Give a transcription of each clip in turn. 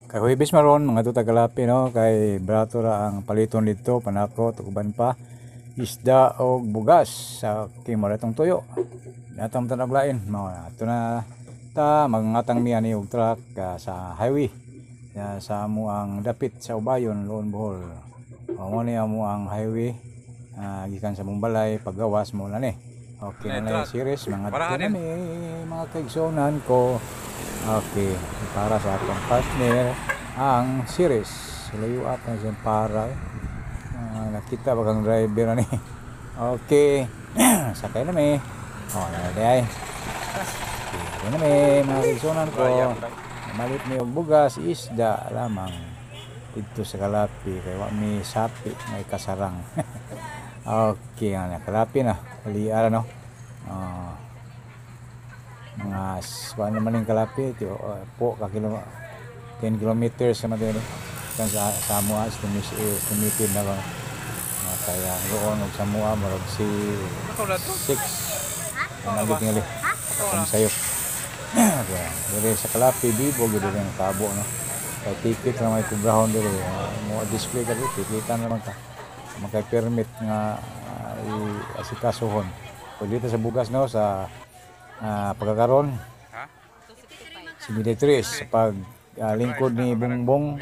Kay Huwebes maron mga tuta Kalapi, no, kay barato ra ang paliton didto, panakot ug uban pa, isda og bugas sa kay itong tuyo. Natang tanag lain mao na ato na ta magngatang mi ani og truck sa highway sa amo ang dapit sa Ubayon, Loon, Bohol. O mo ni amo ang highway gikan sa mong balay paggawas mo na ni. Okay na na series mga Para na mi mga kaigsuonan ko. Okay, para sa akong partner ang series. Layo up na siyang para. Nakita ba kang driver na ni? Okay. Sakay na mi. Oh, na di ay. Okay, na mi mga kaigsuonan ko. Malit mi og bugas, isda lamang dito sa Kalapi kay wa mi sapi may kasarang. Okay, ana Kalapi na. Dali no. Mga kuan naman yung Kalapi ti po ka kilo 10 kilometers sa madere kan sa Samoa estimated na ba kaya roon og Samoa murag si 6 ang nagit tingali ang sayop. Kaya dire sa Kalapi bibo gyud diri ang tabo, no, kay ticket ra may kubrahon dire, mo display ka diri, tikitan naman ka makay permit nga i-asikasuhon. Pag dito sa bugas, no, sa pagkakaron 73 sa pag lingkod ni Bongbong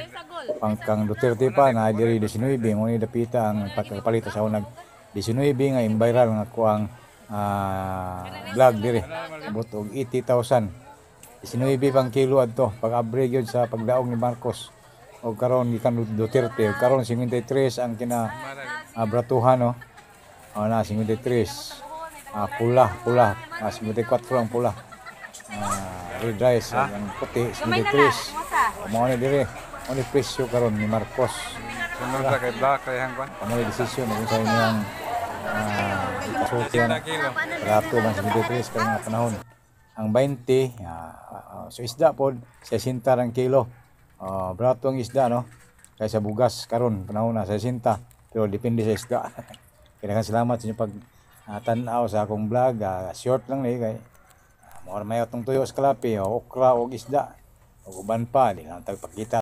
pang kang Duterte pa na diri 19 mo ni dapita ang pagkapalit sa unag 19 nga viral nga kuang vlog diri abot og 80,000, 19 pang kilo adto pag abre gyud sa pagdaog ni Marcos og karon gikan Duterte og karon 53 ang kina bratuhan, no. O na 53, pula pula, 54 ang pula, red rice ang puti 53. Mao ni dire mo ni presyo karon ni Marcos. Sunod sa kay Black kay hangkwan. Amo ni desisyon kung sa inyong kasulti na Kilo. Barato man 73 karon nga panahon. Ang 20, so isda pod 60 ang kilo. Barato ang isda, no, kaysa bugas karon panahon na 60, pero depende sa isda. Kaya salamat sa inyong pag tan-aw sa akong vlog. Short lang ni kay mao may atong tuyo sa Kalapi, okra og isda ug uban pa di lang tagpakita.